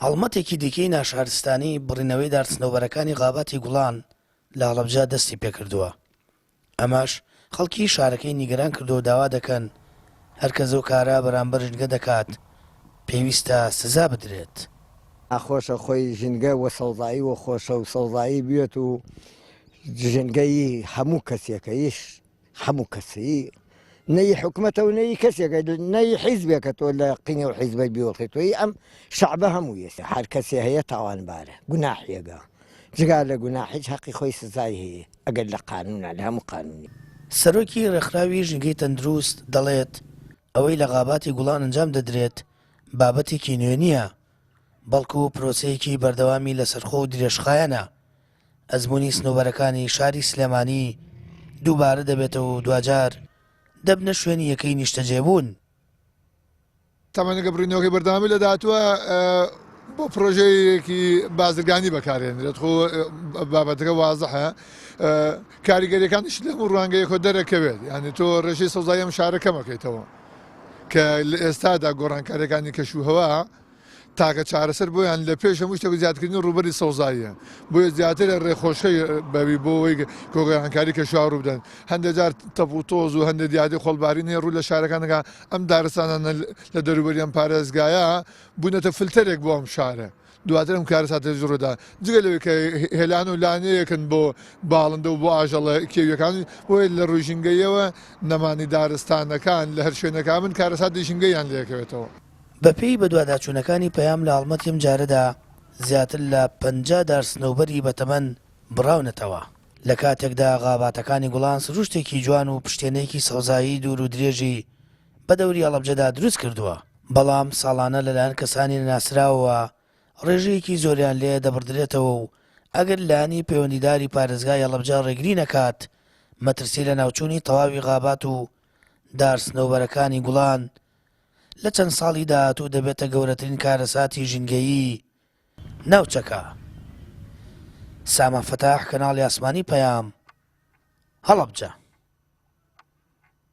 هەڵمەتێکی دیکەی ناشارستانی بڕینەوەی دارسنەوبەرەکانی غاباتی گوڵان لە هەڵەبجە دەستی پێکردووە، ئەمەش خەڵکی شارەکەی نیگەران کردووە و داوا دەکەن هەرکەس ئەو کارە بەرامبەر ژینگە دەکات پێویستە سزا بدرێت. ناخۆشە خۆی ژینگە وە سەوزایی وە خۆشە و سەوزایی بێت و ژینگە ی هەموو کەسێکە یش هەموو کەسی نە ی حکومەتە و نە ی کەسێکە نە ی حیزبێکە تۆ لە قینە و حیزبەی بیوەڵخی تۆ ی ئەم شەعبە هەموو یەسە هەر کەسێ هەیە تاوانبارە گوناحیەگە جگا لە گوناح هیچ هەقی خۆی سزای هەیە ئەگەر لە قانونا لە هەموو قانونی. سەرۆکی ڕێکخراوی ژینگەی تەندروست دەڵێت، ئەوەی لە غاباتی گوڵان ئەنجام دەدرێت بابەتێکی نوێ نییە، بەڵکو پرۆسەیەکی بەردەوامی لەسەرخۆ و درێژخایەنە، ئەزموونی سنووبەرەکانی شاری سلێمانی دووبارە دەبێتەوە و دواجار دەبنە شوێنی یەکەی نیشتەجێبوون. تەمەنەکە بڕینەوەکەی بەردەوامی لە داهاتووە بۆ پرۆژەیەکی بازرگانی بەکارهێنرێت خۆ بابەتەکە وازحە کاریگەریەکانیش لە هەموو ڕوانگەیەکەوە دەرەکەوێت یعنی تۆ ڕێژەی سەوزایی ئەم شارە کەمەکەیتەوە کە لە ئێستادا گۆڕانکاریەکانی کەش و هەوا تاکە چارەسەر بۆیان لە پێش هەموو شتێک زیادکردنی ڕووبەری سەوزاییە بۆیە زیاتر ڕێخۆشکەی بەوی بۆ ئەوەی گۆڕانکاری کەشوهەوا ڕوو بدەن هەندێک جار تەپ و تۆز و هەندێک دیاردەی خۆڵبارین هەیە ڕوو لە شارەکان دەکات ئەم دارستانانە لە دەوروبەری ئەم پارێزگایە بوونەتە فلتەرێک بۆ ئەم شارە دواتر ئەم کارەساتە ڕوودا جگە لەوەی کە هێلان و لانەیەکن بۆ باڵندە و بۆ ئاژەڵە کێویەکان بۆیە لە ڕووی ژینگەیەوە نەمانی دارستانەکان لە هەر شوێنەکە من کارەساتی ژینگەیان لێکەوێتەوە. بەپێی بەدواداچوونەکانی پەیام لە هەڵمەتی ئەمجارەدا زیاتر لە 50 دار سنەوبەری بەتەمەن بڕاونەتەوە، لە کاتێکدا غاباتەکانی گوڵان سروشتێکی جوان و پشتێنەیەکی سەوزایی دوور و درێژی بە دەوری هەڵەبجەدا دروست کردووە، بەڵام ساڵانە لەلایەن کەسانی نەناسراوەوە ڕێژەیەکی زۆریان لێ دەبڕدرێتەوە و ئەگەر لایەنی پەیوەندیداری پارێزگای هەڵەبجە ڕێگری نەکات مەترسی لەناوچوونی تەواوی غابات و دار سنەوبەرەکانی گوڵان لە چەند ساڵی داهاتوو دەبێتە گەورەترین کارەساتی ژینگەیی ناوچەکە. سامان فەتاح، کەناڵی ئاسمانی پەیام، هەڵەبجە.